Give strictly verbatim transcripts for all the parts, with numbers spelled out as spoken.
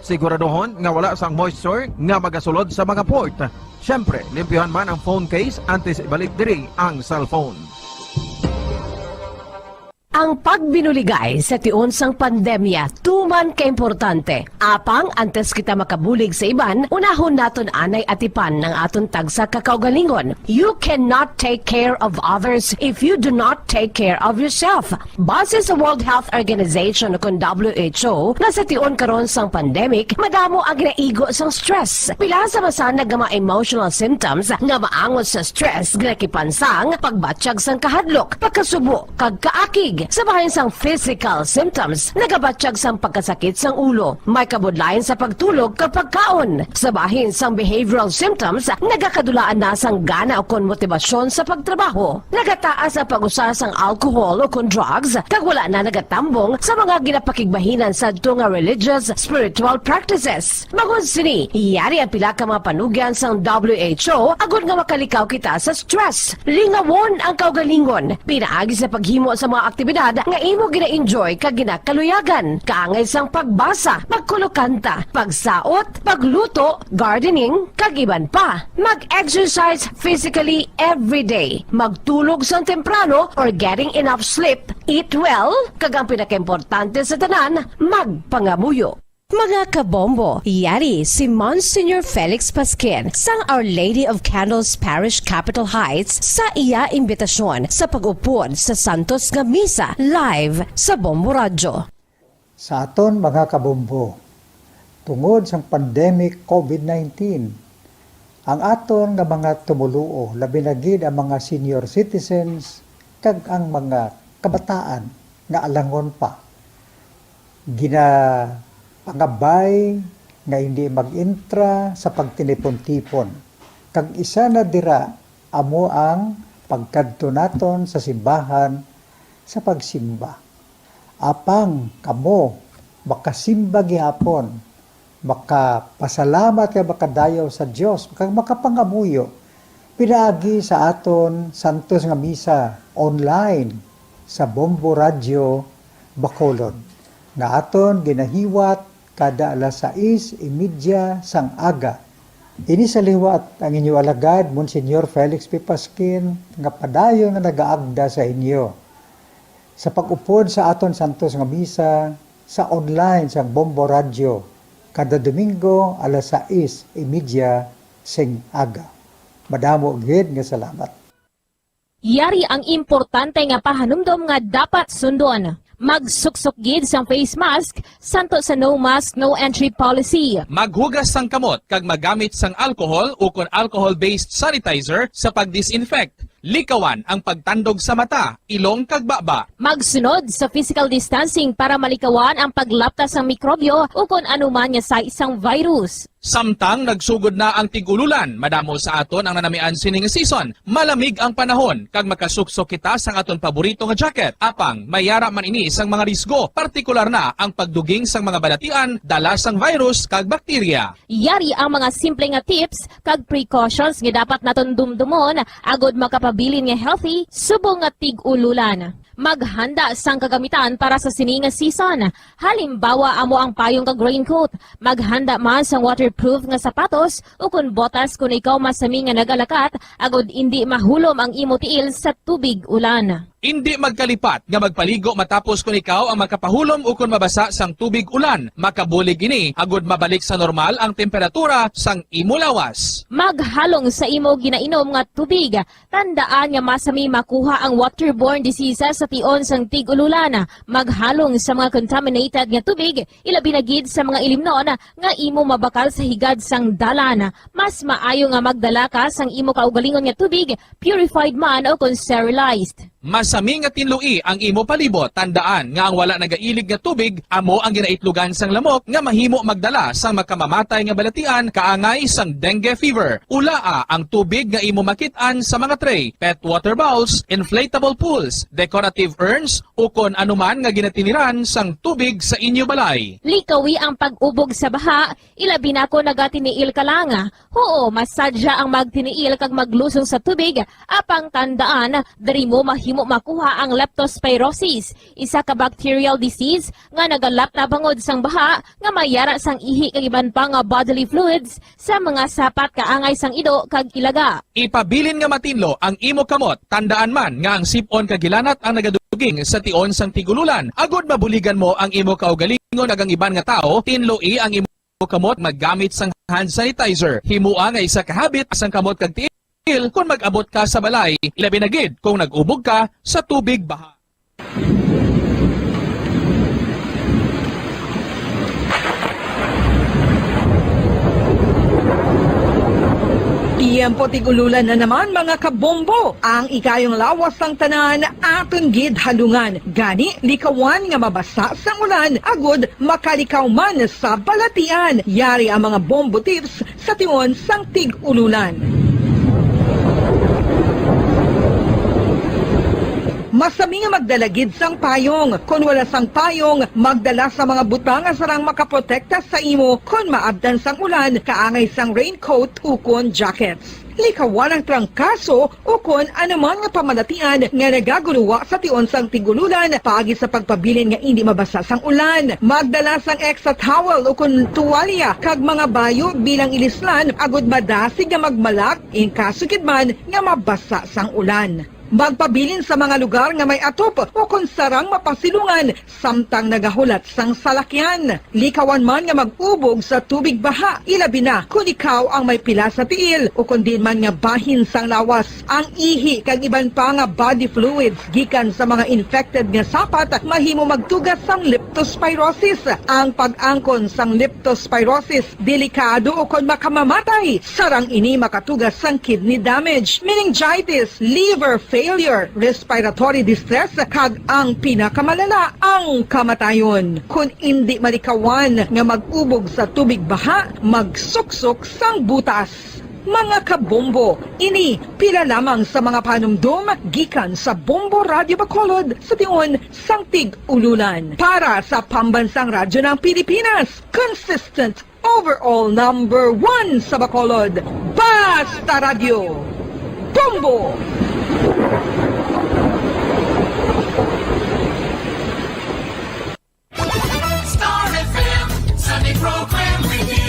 Siguraduhon nga wala sang moisture nga magasulod sa mga port. Siyempre, limpyuhan man ang phone case antes ibalik diri ang cellphone. Ang pagbinuligay sa tion sang pandemya tuman ka importante. Apang antes kita makabulig sa iban, unahon naton anay atipan ang aton tagsa ka kaugalingon. You cannot take care of others if you do not take care of yourself. Base sa World Health Organization o kon W H O, nga sa tion karon sang pandemic, madamo ang ginaigo sang stress. Pila sa masanag nga mga emotional symptoms nga maangot sa stress, ginakipan sang pagbatyag sang kahadlok, pagkasubo, kag kaakig. Sa bahin sang physical symptoms, nagabatyag sang pagkasakit sang ulo, may kabudlayan sa pagtulog kag pagkaon. Sa bahin sang behavioral symptoms, nagakadulaan na sang gana ukon motibasyon sa pagtrabaho. Nagataas ang pag-usa sang alcohol ukon drugs, kag wala na nagatambong sa mga ginapakigbahinan sadto nga religious, spiritual practices. Bangod sini, yari ang pila ka mga panugyan sang W H O agod nga makalikaw kita sa stress. Lingawon ang kaugalingon pinaagi sa paghimo sa mga aktibidad nga imo gina-enjoy kag ginakaluyagan, kaangay sang pagbasa, pagkulokanta, pagsaot, pagluto, gardening, kag iban pa. Mag-exercise physically every day. Magtulog sang temprano or getting enough sleep. Eat well, kag ang pinakaimportante sa tanan, magpangamuyo. Mga kabombo, yari si Monsignor Felix Pasquin sang Our Lady of Candles Parish, Capitol Heights, sa iya imbitasyon sa pag-upod sa santos nga misa live sa Bombo Radyo. Sa aton mga kabombo, tungod sang pandemic COVID nineteen, ang aton nga mga tumoluo, labi na gid ang mga senior citizens kag ang mga kabataan nga alangon pa, ginapangabay nga hindi mag-intra sa pagtinipon-tipon. Kag isa na dira amo ang pagkadto naton sa simbahan sa pagsimba. Apang kamo makasimba gihapon, makapasalamat kag makadayaw sa Dios, kag makapangamuyo pinaagi sa aton santos nga misa online sa Bombo Radyo Bacolod, nga aton ginahiwat kada alas sais y media sang aga. Ini sa liwat ang inyo alagad, Monsignor Felix P. Pasquin, nga padayon nga nagaagda sa inyo sa pag-upod sa aton santos nga misa sa online sang Bombo Radyo kada Domingo alas sais y media sing aga. Madamo gid nga salamat. Yari ang importante nga pahanumdom nga dapat sundon. Magsuksok gid sang face mask, santo sa no mask, no entry policy. Maghugas sang kamot kag magamit sang alcohol ukon alcohol-based sanitizer sa pag-disinfect. Likawan ang pagtandog sa mata, ilong kag baba. Magsunod sa physical distancing para malikawan ang paglapta sang mikrobyo ukon anuman nga sais sang virus. Samtang nagsugod na ang tig-ululan, madamo sa aton ang nanamian sini nga season. Malamig ang panahon, kag makasuksok kita sang aton paborito nga jacket. Apang, may yara man ini sang mga risgo, partikular na ang pagduging sang mga balatian dala sang virus kag bakterya. Yari ang mga simple nga tips kag precautions nga dapat naton dumdumon agod makapabilin nga healthy subong nga tig-ululan. Maghanda sang kagamitan para sa sini nga season. Halimbawa, amo ang payong kag raincoat. Maghanda man sang waterproof nga sapatos ukon botas kon ikaw masami nga nagalakat agod indi mahulom ang imo tiil sa tubig ulan. Indi magkalipat nga magpaligo matapos kon ikaw ang makapahulom ukon mabasa sang tubig ulan. Makabulig ini agod mabalik sa normal ang temperatura sang imo lawas. Maghalong sa imo ginainom nga tubig. Tandaan nga masami makuha ang waterborne diseases sa tion sang tig-ululan. Maghalong sa mga contaminated nga tubig, ilabi na gid sa mga ilimnon nga imo mabakal sa higad sang dalan. Mas maayo nga magdala ka sang imo kaugalingon nga tubig, purified man o kon sterilized. Masami nga tinloi ang imo palibot. Tandaan nga ang wala nagailig nga tubig amo ang ginaitlogan sang lamok nga mahimo magdala sang makamamatay nga balatian kaangay sang dengue fever. Ulaa ang tubig nga imo makit-an sa mga tray, pet water bowls, inflatable pools, decorative urns, ukon anuman nga ginatiniran sang tubig sa inyo balay. Likawi ang pag-ubog sa baha, ilabi na kon nagatiniil ka lang. Huo, masadya ang magtiniil kag maglusong sa tubig, apang tandaan, diri mo mahimo makuha ang leptospirosis, isa ka bacterial disease nga nagalap na bangod sang baha nga may yara sang ihi kag iban pa nga bodily fluids sa mga sapat kaangay sang ido kag ilaga. Ipabilin nga matinlo ang imo kamot. Tandaan man nga ang sip-on kag hilanat ang nagaduging sa tion sang tig-ululan, agud mabuligan mo ang imo kaugalingon kag ang iban nga tawo. Tinloi ang imo kamot maggamit sang hand sanitizer. Himoa nga isa ka habit sang kamot kag tiil kon mag-abot ka sa balay, ilabi na gid kung nag-ubog ka sa tubig baha. Tiyempo tig-ululan na naman, mga kabombo. Ang ikayong lawas sang tanan aton gid halungan. Gani, likawan nga mabasa sang ulan agud makalikaw man sa balatian. Yari ang mga bombo tips sa tion sang tig-ululan. Masami nga magdala gid sang payong. Kon wala sang payong, magdala sa mga butang nga sarang makaprotekta sa imo kon maabtan sang ulan, kaangay sang raincoat ukon jackets. Likawan ang trangkaso ukon anuman nga pamalatian nga nagaguluwa sa tion sang tig-ululan paagi sa pagpabilin nga indi mabasa sang ulan. Magdala sang extra towel ukon tuwalya kag mga bayo bilang ilislan agud madasig nga magmalak in kaso gid man nga mabasa sang ulan. Magpabilin sa mga lugar nga may atop ukon sarang mapasilungan samtang nagahulat sang salakyan. Likawan man nga mag-ubog sa tubig baha, ilabi na kon ikaw ang may pila sa tiil ukon diin man nga bahin sang lawas. Ang ihi kag iban pa nga body fluids gikan sa mga infected nga sapat mahimo magtuga sang leptospirosis. Ang pag-angkon sang leptospirosis delikado ukon makamamatay. Sarang ini makatuga sang kidney damage, meningitis, liver failure, respiratory distress, kag ang pinakamalala, ang kamatayon. Kon indi malikawan nga mag-ubog sa tubig baha, magsuksok sang butas. Mga kabombo, ini pila lamang sa mga panumdom gikan sa Bombo Radyo Bacolod sa tion sang tig-ululan. Para sa Pambansang Radyo ng Pilipinas, consistent overall number one sa Bacolod, Basta Radyo, Bombo! Star F M Sunday Program Review.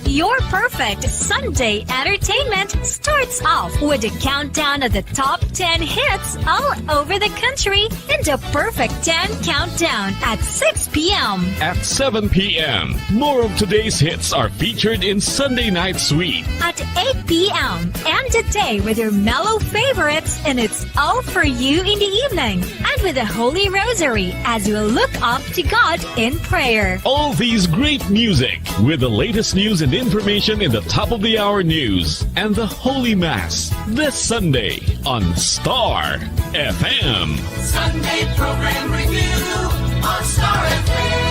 Your perfect Sunday entertainment starts off with a countdown of the top ten hits all over the country in the Perfect ten Countdown at six p m. At seven p m, more of today's hits are featured in Sunday Night Sweet. At eight p m, end the day with your mellow favorites, and it's all for you in the evening. And with the Holy Rosary as you look up to God in prayer. All these great music with the latest news and information in the top of the hour news and the Holy Mass this Sunday on Star F M. Sunday Program Review on Star F M.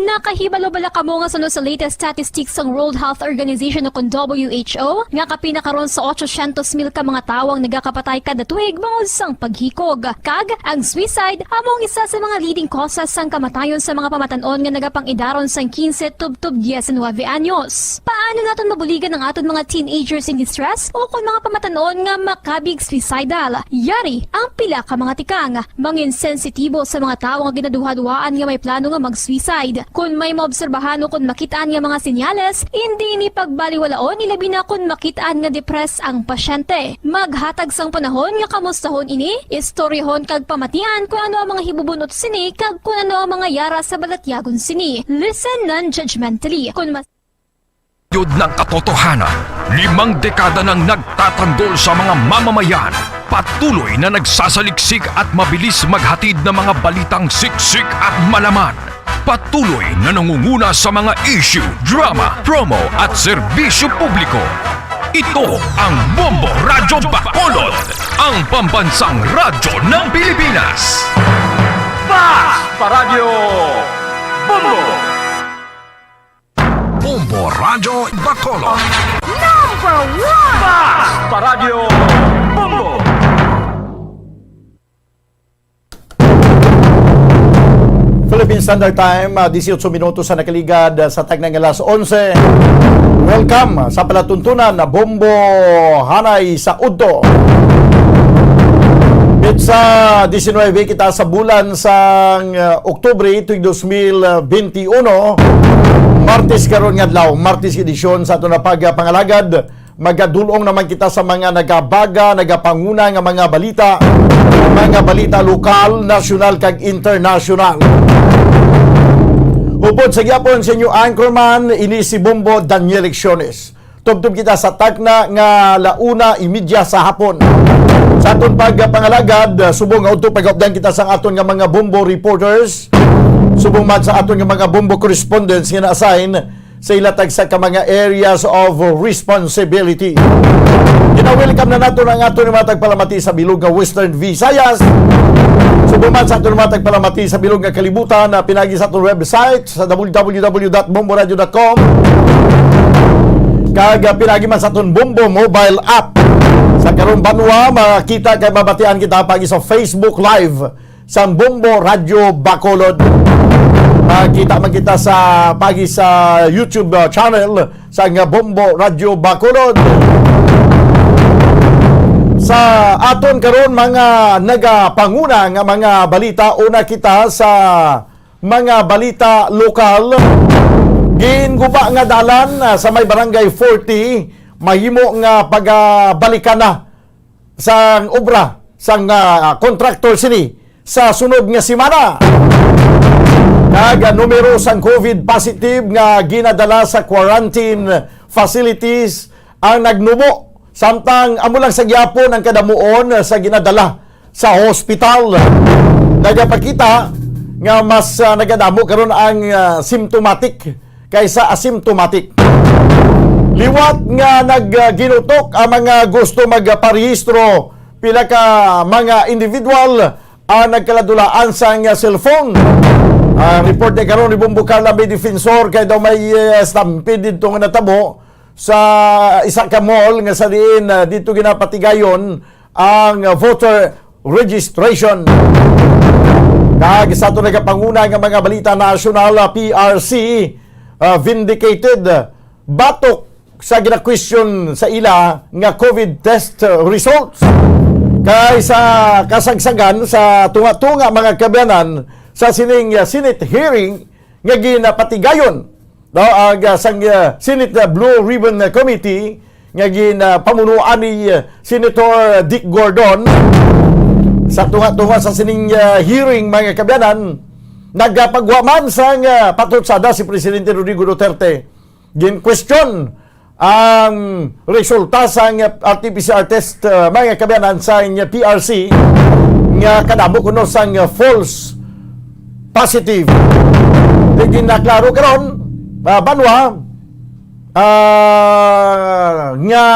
Nakahibalo bala kamo nga suno sa latest statistics sang World Health Organization o kon W H O, nga kapin na karon sa ochocientos mil ka mga tawo ang nagakapatay kada tuig bangod sang paghikog? Kag ang suicide amo ang isa sa mga leading causes sang kamatayon sa mga pamatan-on nga nagapang-idaron sang quince tubtob diecinuebe anyos. Paano naton mabuligan ang aton mga teenagers in distress o kon mga pamatan-on nga makabig suicidal? Yari ang pila ka mga tikang. Mangin sensitibo sa mga tawo nga ginaduhaduhaan nga may plano nga mag-suicide. Kon may maobserbahan o kon makit-an nga mga senyales, indi ini pagbaliwalaon, ilabi na kon makit-an nga depressed ang pasyente. Maghatag sang panahon nga kamustahon ini, istoryahon kag pamatian kon ano ang mga hibubun-ot sini kag kon ano ang mga yara sa balatyagon sini. Listen non-judgmentally. Kon mas Yod ng katotohanan, limang dekada nang nagtatanggol sa mga mamamayan, patuloy na nagsasaliksik at mabilis maghatid ng mga balitang siksik at malaman. Patuloy na nangunguna sa mga issue, drama, promo at serbisyo publiko. Ito ang Bombo Radyo Bacolod, ang pambansang radyo ng Pilipinas. Fast Paradyo Bombo! Bombo Radyo Bacolod. Number one! Fast Paradyo Bombo! Philippine Standard Time, ah, dieciocho minutos sa nakaligad, ah, sa tagnang alas onse. Welcome sa palatuntunan na Bombo Hanay sa Udto. Sa diecinuebe kita sa bulan sang, uh, Oktubre tuig dos mil benti uno, Martes karon nga adlaw, Martes edisyon sa aton nga pagpangalagad. Magadulong naman kita sa mga nagabaga, nagapanguna nga mga balita, mga balita lokal, nasyonal, kag internasyonal. Upod sa gyapon sa inyo anchorman, ini si Bombo Daniel Lecciones. Tubtob kita sa takna nga launa imidya sa hapon. Sa aton pagpangalagad, subong nga udto pagaupdan kita sa aton nga mga Bombo reporters, subong man sa aton nga mga Bombo correspondents nga na-assign sa ila tagsa ka mga areas of responsibility. Gina-welcome na nato ang aton mga tagpalamati sa bilog nga Western Visayas. Subong man sa aton mga tagpalamati sa bilog nga kalibutan, na pinagi sa aton website sa w w w dot bombo radio dot com. Kag, ah, pinagi man sa aton Bombo mobile app. Sa karong banwa, makita kag mabatian kita pagi sa Facebook Live sang Bombo Radyo Bacolod. Makita man kita sa pagi sa YouTube, ah, channel sang Bombo Radyo Bacolod. Sa aton karon, mga nagapanguna nga mga balita, una kita sa mga balita lokal. Ginguba nga dalan, ah, sa may Barangay forty, mahimo nga pagabalikan na sang obra sang, ah, contractor sini sa sunod nga semana. Kag, ah, numero sang covid positive nga ginadala sa quarantine facilities ang nagnubo, samtang amo lang sa gyapon ang kadamuon sa ginadala sa hospital. Nagapakita nga mas, ah, nagadamo karon ang, ah, symptomatic kaysa asymptomatic. Liwat nga nagginutok ang mga gusto magparehistro, pila ka mga individual ang nagkaladulaan sang cellphone. Ang report ni karon ni Bombo Carla May Defensor kay daw may, eh, stampede didto nga natabo sa isa ka mall nga sa diin, ah, dito ginapatigayon ang voter registration. Kag sa ato nagapanguna nga mga balita nasyonal, ah, P R C, ah, vindicated, ah, batok sa gina-question sa ila nga covid test, ah, results. Kay sa kasagsagan sa tunga-tunga mga kaabyanan sa sining, ah, Senate hearing nga ginapatigayon, no, ang, ah, sang, ah, Senate, ah, Blue Ribbon, ah, Committee nga gin, ah, pamunuan ni, ah, Senator Dick Gordon. Sa tunga-tunga sa sining, ah, hearing, mga kaabyanan, nagapagwa man sang, ah, patutsada si Presidente Rodrigo Duterte. Gin-question ang resulta sang R T P C R test, ah, mga kaabyanan, sa P R C nga kadamo kuno sang false positive. Di ginaklaro karon, ah, banwa, ah, nga,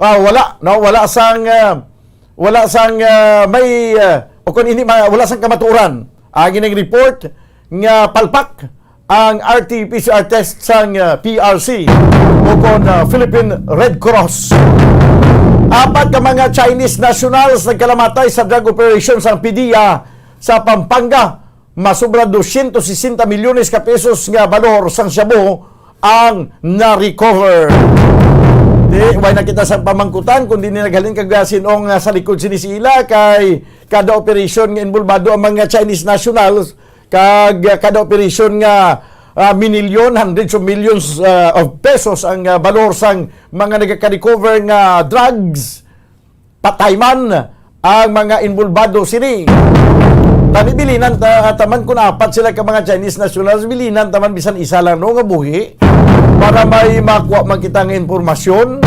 ah, wala, no? Wala sang, ah, wala sang, ah, may, ah, o kung hindi ma-, wala sang kamatuoran. Ang ining report nga palpak ang R T P C R test sang, ah, P R C o kon, ah, Philippine Red Cross. Apat ka mga Chinese nationals nagkalamatay sa drug operation sang PDEA sa Pampanga. Masubra dosyentos sesenta milyones ka pesos nga balor sang shabu ang na-recover. Di, way na kita sa pamangkutan kung di naghalin kag sin-o nga sa likod sini sila, kay kada operasyon nga involbado ang mga Chinese nationals, kag kada operasyon nga, ah, minilyon, hundreds of millions, ah, of pesos ang, ah, balor sang mga nagaka-recover nga drugs. Patay man ang mga involbado sini. Tani, bilinan ta, taman kun apat sila ka mga Chinese nationals, bilinan taman bisan isa lang, no, nga buhi, para may makuha man kita nga impormasyon.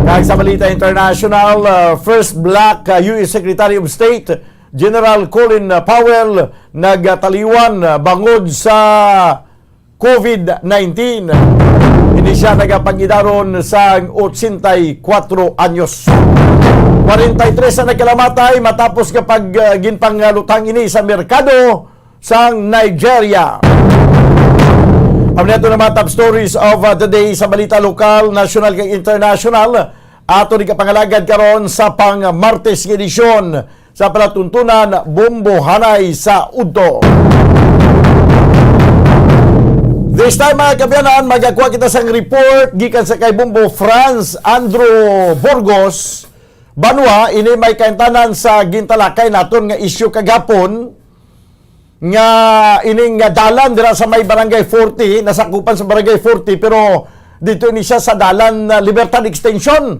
Kag sa balita international, ah, first black, ah, U S Secretary of State General Colin, ah, Powell nagtaliwan, ah, bangod sa covid nineteen. Ini siya nagapag-idaron sang ochenta y cuatro anyos. Kwarenta y tres ang nagkalamatay matapos nga pag, ah, ginpangalutang ini sa merkado sang Nigeria. Amo na ito ang mga top stories of, ah, the day sa balita lokal, national, kag international. Ato ni kapangalagad karon sa pang Martes nga edisyon sa palatuntunan Bombo Hanay sa Udto. This time, mga kaabyanan, magakuha kita sang report gikan sa kay Bombo Franz Andrew Burgos Banwa, ini may kaintanan sa gintalakay naton nga isyu kagapon, nga ining nga dalan dira sa may Barangay forty, nasakupan sa Barangay forty, pero dito ini siya sa dalan, ah, Libertad Extension,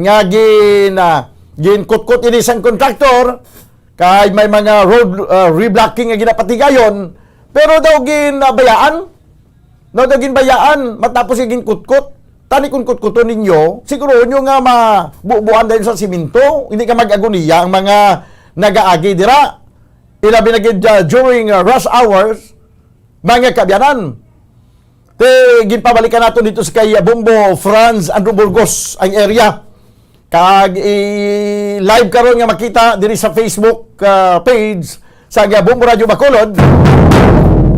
nga gin, ah, ginkutkot ini sang kontraktor, kay may mga road, ah, reblocking nga ginapatigayon, pero daw ginabayaan. No, daw ginbayaan, matapos nga ginkutkot. Tani kung kutkuton ninyo, siguro nyo nga mabubuan dayon sa simento. Hindi ka mag-agoniya ang mga nagaagi dira. Ilabi na gid, ah, during, ah, rush hours, mga kaabyanan. Ti, ginpabalikan nato dito sa kay, ah, Bombo Franz Andrew Burgos ang area. Kag i-live karon nga makita diri sa Facebook, ah, page sa nga Bombo Radio Bacolod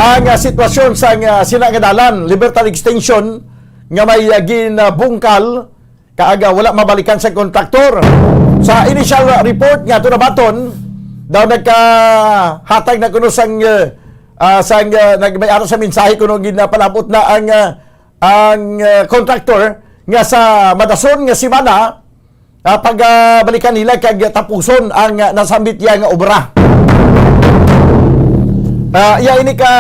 ang, ah, sitwasyon sa nga sina nga dalan, Libertad Extension, nga may, ah, ginabungkal kag, ah, wala mabalikan sa kontraktor. Sa initial, ah, report nga ato nabaton, daw nagkahatag na kuno sang, ah, ah, sang, ah, nag-, may ara sa mensahe kuno ginapalabot na ang, ah, ang, ah, kontraktor nga sa madason nga semana, ah, pag, ah, balikan nila kag tapuson ang, ah, nasambit niya nga obra. Ah, iya ini ka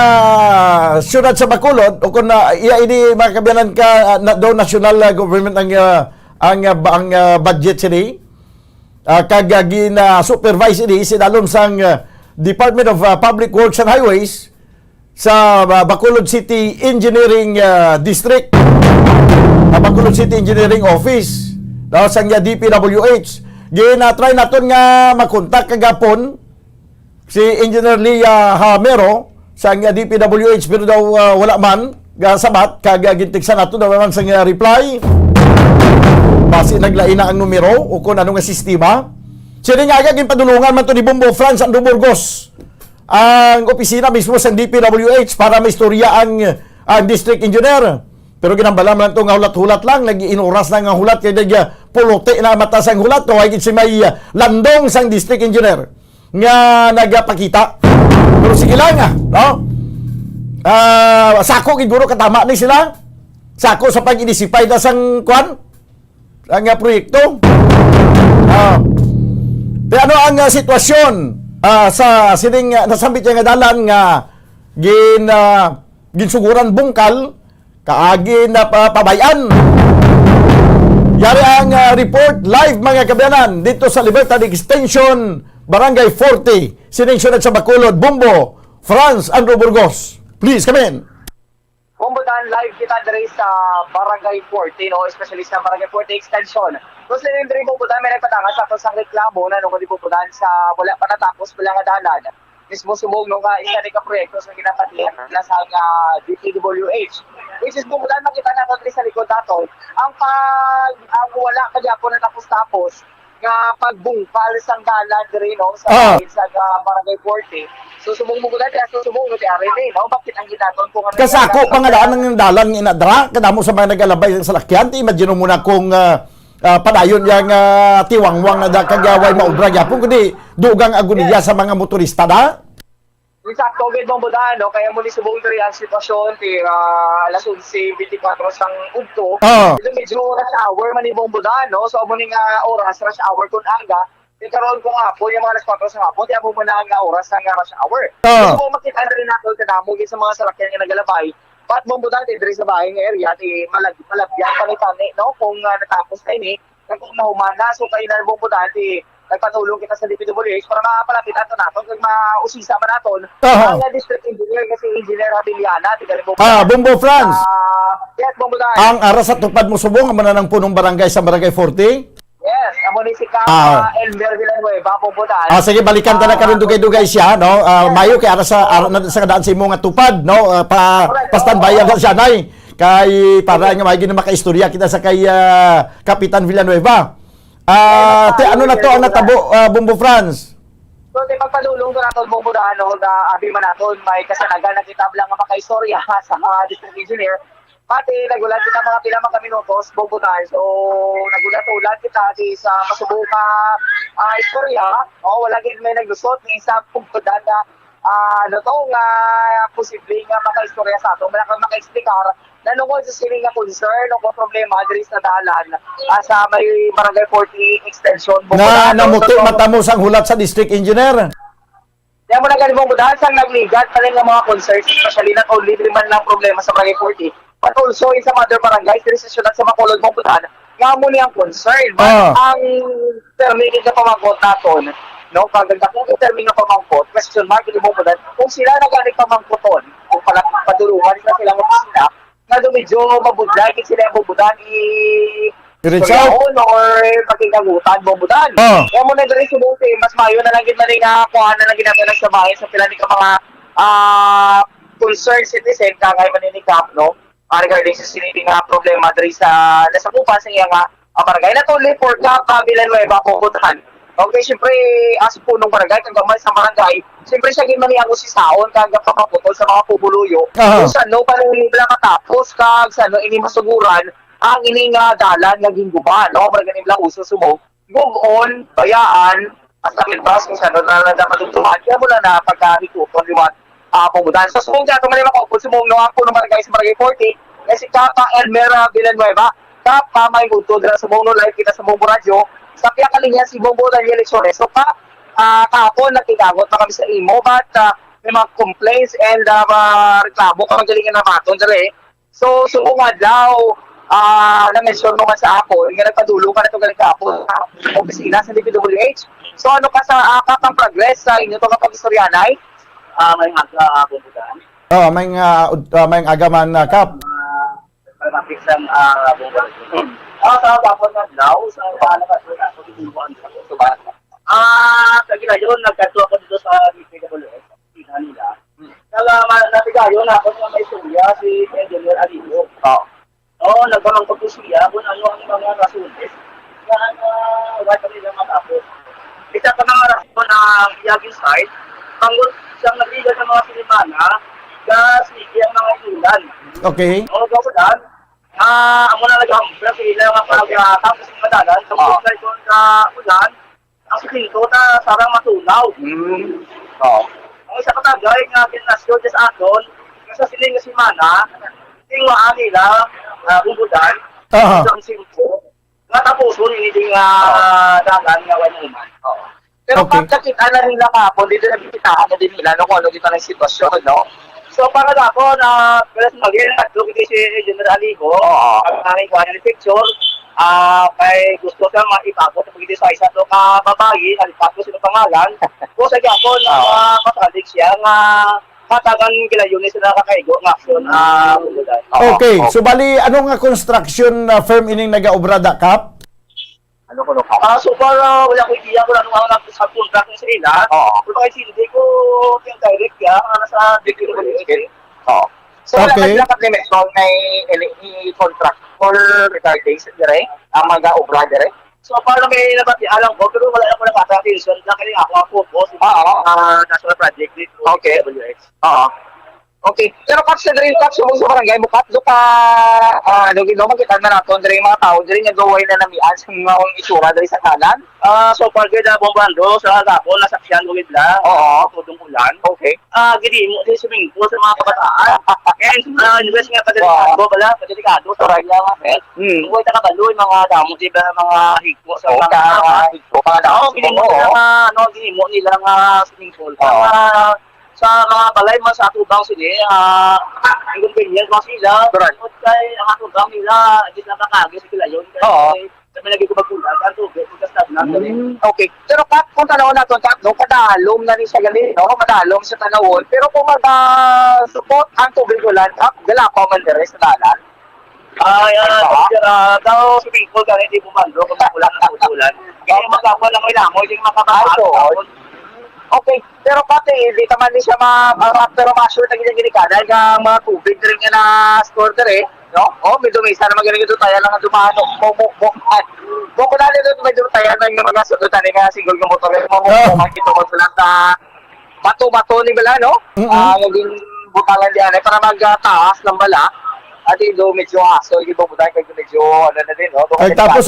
siyudad sa Bacolod, o kung, ah, iya ini, mga kaabyanan, ka, ah, na, daw national, ah, government ang, ah, ang, ah, ba-, ang, ah, budget sini. Ah, kag, ah, gina-supervise ini sa dalom sang, ah, Department of, ah, Public Works and Highways sa, ah, Bacolod City Engineering, ah, District, ah, Bacolod City Engineering Office, daw sang, ah, D P W H. Gina-try naton nga makontak kagapon si Engineer Leah Hamero sang D P W H, pero daw, ah, wala man gasabat, kag, ah, gintiksan nato daw wala man sang, ah, reply. Basi naglain na ang numero o kung ano nga sistema. Sini nga aga, ginpadulungan man to ni Bombo Franz Andrew Burgos ang opisina mismo sang D P W H para maistorya ang, ang district engineer. Pero ginhambal man to nga hulat-hulat lang, nag-iinuras na nga hulat kay nag-, ah, pulote na mata sang hulat, kay gid si may, ah, landong sang district engineer nga nagapakita. Pero sige lang, ah, no? Ah, sako gid guro katama ni sila. Sako sa pag-inisipay na sang kwan, ang, ah, proyekto. Ah, pero ano ang, ah, sitwasyon, ah, sa sining, ah, nasambit niya nga dalan nga gin, ah, ginsuguran bungkal, kaagi na pa-, pabay-an. Yari ang, ah, report live, mga kaabyanan, dito sa Libertad Extension, Barangay forty, sining siyudad sa Bacolod, Bombo Franz Andrew Burgos. Please, come in. Bombo Dan, live kita diri sa Barangay forty, no? Especially sa Barangay forty Extension. So, sining diri, Bombo Dan, may nagpadala sa ato sang reklamo na nung di, Bombo Dan, sa wala pa natapos pala nga dalan. Mismo subong, no, nga isa ni ka proyekto sa ginapatihan na sa nga D P W H. Which is, Bombo Dan, makita nato diri sa likod nato ang pag, ang wala pa gyapon natapos-tapos nga pagbungkal sang dalan diri, no, sa, ah, side sa, ah, Barangay forty. So, subong mo gud, so, subong mo ti ari ni, no? Bakit ang ginaton kung ano? Kasako pa nga daan ang dalan nga inadra, kadamo sa mga nagalabay sa salakyan, ti imagine mo na kung, ah, ah, padayon yang, ah, tiwangwang na da, kag, ah, way maobra gyapon, kundi dugang agoniya sa mga motorista da. Insakto gid, Bombo Dan, no? Kaya mo ni subong diri ang sitwasyon ti, ah, alas onse bentikwatro sang udto. Ah. Ito medyo rush hour man ni, Bombo Dan, no? So, amo ni nga oras, rush hour kun aga. Di karon kung hapon, yung mga alas kwatro sa hapon, di amo man na nga oras nga rush hour. Ah. Gusto mo makita na rin nato, kadamo gid sa mga salakyan nga nagalabay. But, Bombo Dan, diri sa bahay nga area, ti malag-, malabyan pa ni tani, no? Kung, ah, natapos na ini, kag kung nahuman na, so, kayo na, Bombo Dan, ti nagpatulong kita sa D P W H para mapalapit ato naton kag mausisa man naton. Aha. Ang, ah, district engineer, kasi Engineer Habiliana, ti galing, Bombo Dan. Ah, Bombo Franz. Ah, yes, Bombo Dan. Ang ara sa tupad mo subong, amo na nang punong barangay sa Barangay forty? Yes, amo ni si Kap, ah, Elmer Villanueva, Bombo Dan. Ah, sige, balikan ta na karon dugay-dugay siya, no? Ah, yes, mayo kay ara sa, ara na sa kadaan sa imo nga tupad, no? Ah, pa, correct, pa-standby na siya, nay. Kay para nga may gina makaistorya kita sa kay, ah, Kapitan Villanueva. Ah, ti ano na to ang natabo, ah, Bombo Franz? So, ti pagpadulong to naton, Bombo Dan, no, na abi man naton, may kasanagan na kita lang nga makaistorya sa mga district engineer. Pati nagulat kita mga pila man ka minutos, Bombo Dan. So, nagulat-ulat kita di sa masubo ka, ah, istorya. O, wala gid may naglusot ni sa pugtudan na, ah, ano to, nga posible nga makaistorya sa ato. Wala kang makaexplicar Nanungod sa sini nga concern o kung problema diri sa dalan, ah, sa may Barangay forty Extension, Bogota, Nga no? So, namuti so, matamo sang hulat sa district engineer. Kaya mo na galing mong budahan sang nagligat pa rin nga mga concerns, especially not only diri man lang problema sa Barangay forty, but also in some other barangays diri sa siyudad sa Bacolod mong budahan, nga mo ni ang concern. But Ah. ang termini nga pamangkot naton, no, kag ang dakong termini nga pamangkot, question mark, diri mong budahan, kung sila na gani pamangkoton, kung pala padulungan na silang opisina, nga daw medyo mabudlay, kay sila ang bubudan i I-reach out? Suryahon or pakinggangutan, bubudan. Ah. Kaya mo na diri sa Bote, mas mayo na lang gid man nga kuha na lang ginagawa sa bahay sa pila ni ka mga, ah, concerned citizen, kangay man ni Kap, no? Ah, regarding sa sini nga problema diri sa nasakupan sa iya nga, ah, barangay. Not only for Kap, ah, Villanueva, bubudan. Okay, siyempre, as punong barangay, kag gamay sa barangay, siyempre siya gid man ang usisaon kag kapaputol sa mga pumuluyo. Aha. Kung saan, no, panunibla katapos kag saan, no, ini masuguran ang ini nga dalan nga ginguba, no? Murag gani lang uso subong, gub-on, bayaan, hasta midbas kung saan, no, na, na, napadugtungan. Kaya mo na na pagkahikuton liwat, ah, pumutan. So, subong dyan, kung may makaupod subong, no, ang punong barangay sa Barangay forty, nga si Kapa Elmera Villanueva, Kap, ah, may udto dira sa Mono, live kita sa Mono Radyo. Sa pihak kalinya si Bongbong Daniel Exores. So, Kap, ah, kahapon, nagkigangot na kami sa imo, but, ah, may mga complaints and, ah, mga reklamo ka magaling na nabaton diri. So, subong adlaw, ah, na-mention mo man sa ako, nga nagpadulong ka na to galing kahapon sa opisina sa D P W H. So, ano ka sa, ah, Kap, ang progress sa inyo to nga pag-istoryanay? Ah, may aga, ah, Bongbong. Oh, may nga, uh, may aga man, uh, Kap. Ah, Traffic sang, ah, Bongbong. Ah, sa gapon nga adlaw, sa, ah, ano ka, sa, sa, sa, sa, ah, sa Gilayon, nagkadto ako dito sa D P W H, sa opisina nila. Nala-, ma-, natigayon ako nga may istorya si Engineer Aligo. Oo. Oo, nagpamangkot ko siya kung ano ang mga rasones nga, ah, wala pa nila matapos. Isa ka mga rason na iyagin side, bangod siyang nagriga sa mga silimana, ga sige ang mga inulan. Okay. Oo, gawad, ah, amo na nag-ampla sa ila nga pag, ah, tapos ng madalan, sa Ah. Sa ulan, ang siminto ta sarang matunaw. Mm. Oo. Ang isa ka bagay nga ginasyo dyan sa aton, nga sa siling nga semana, tingwaan nila, ah, bumbudan, Aha. Sa simpo, nga tapuson ini ding, ah, dalan nga way nahuman. Oo. Pero Okay. Pag nakita na nila kahapon, dito na bibitahan na din nila, no, kung ano dito ang sitwasyon, no? So, para sa ako, na, pero sa mga ginagawa, si General Aligo, Oo. Ang aming kuha ng picture, ah, kay gusto ka maipagod sa pagkita sa isa to ka babayi, ang ipagod sa pangalan, kung sa gyapon, Oo. Ah, masalig siya nga matagan gilayon ni sila kakaigo nga aksyon, ah, Bumbudan. Oo, Okay, oo. So bali, ano nga construction, ah, firm ining nagaobra da, Kap? Ano ko, no, Kap? Ah, so far, ah, wala ko idea kung ano ang nag-, sa contract sa ila. Oo. Pero baka hindi ko yung direct, ah, para sa D P W H. Oo. So, wala Okay. na sila pag-mention may, may contract or regarding sa dire, ang mga obra dire? So far, may nabati alam ko, pero wala na ko nakaka-attention. Wala kaya ako, ako po, si Oo. Ah, national project dito, Okay. D P W H. Oo. Okay. Pero, Kap, sa Dream Cup, subong sa barangay mo, Kap, do ka, ah, ano, gid, no, makita na naton, diri mga tao, diri nga gaway na namian sa mga itsura diri sa kanan. Ah, so far, gid, ah, Bombando, sa gapon, nasaksihan ko gid lang. Oo. Tudong ulan. Okay. Ah, gidimo, di swimming pool sa mga kabataan. And, ah, invest nga, padelikado, Wow. bala, padelikado sa Correct. Mga, eh. Hmm. Kung wala ka baloy, mga damo, di ba, mga higpo sa Oo, mga ka-, higpo, mga damo, Oo, gidimo oo. nila nga, ano, gidimo nila nga swimming pool. Oo. Mga, sa mga balay man sa atubang sini, ah, ang convenience man sila. Correct. Kay ang atubang nila, di na makagi sa Gilayon. Kay Oo. Sa may lagi ko magkulang, ang tubig, magka-stagnant na rin. Mm, okay. Pero, Kap, kung tanaw naton, Kap, no, padalom na ni siya gali, no? Padalom sa tanawon. Pero kung mag, ah, supot ang tubig ulan, Kap, galapaw man dire sa dalan. Ay, ah, Ano ba? Sir, ah, daw swimming pool ka, hindi bumando kung ulan ang ulan. Hindi magagawa lang may langoy, hindi makabahan. Ay, oo. Okay, pero pati, di naman ni siya ma-, ma-, pero ma-sure na ginaginikan dahil nga mga tubig rin nga na-store diri, no? Oh, may dumisa na magaling ito tayo lang ang dumaan, no? Mo, mo, mo, ay. Mo, kung ano ito, may dumisa na yung mga sunod na nga single nga motor, mo, mo, Ah. mo, makikita mo sila sa bato-bato ni bala, no? Mm-mm. Ah, naging butangan di anay para magtaas ng bala. At ito, medyo aso, yung iba butangan, medyo ano na din, no? Ay, tapos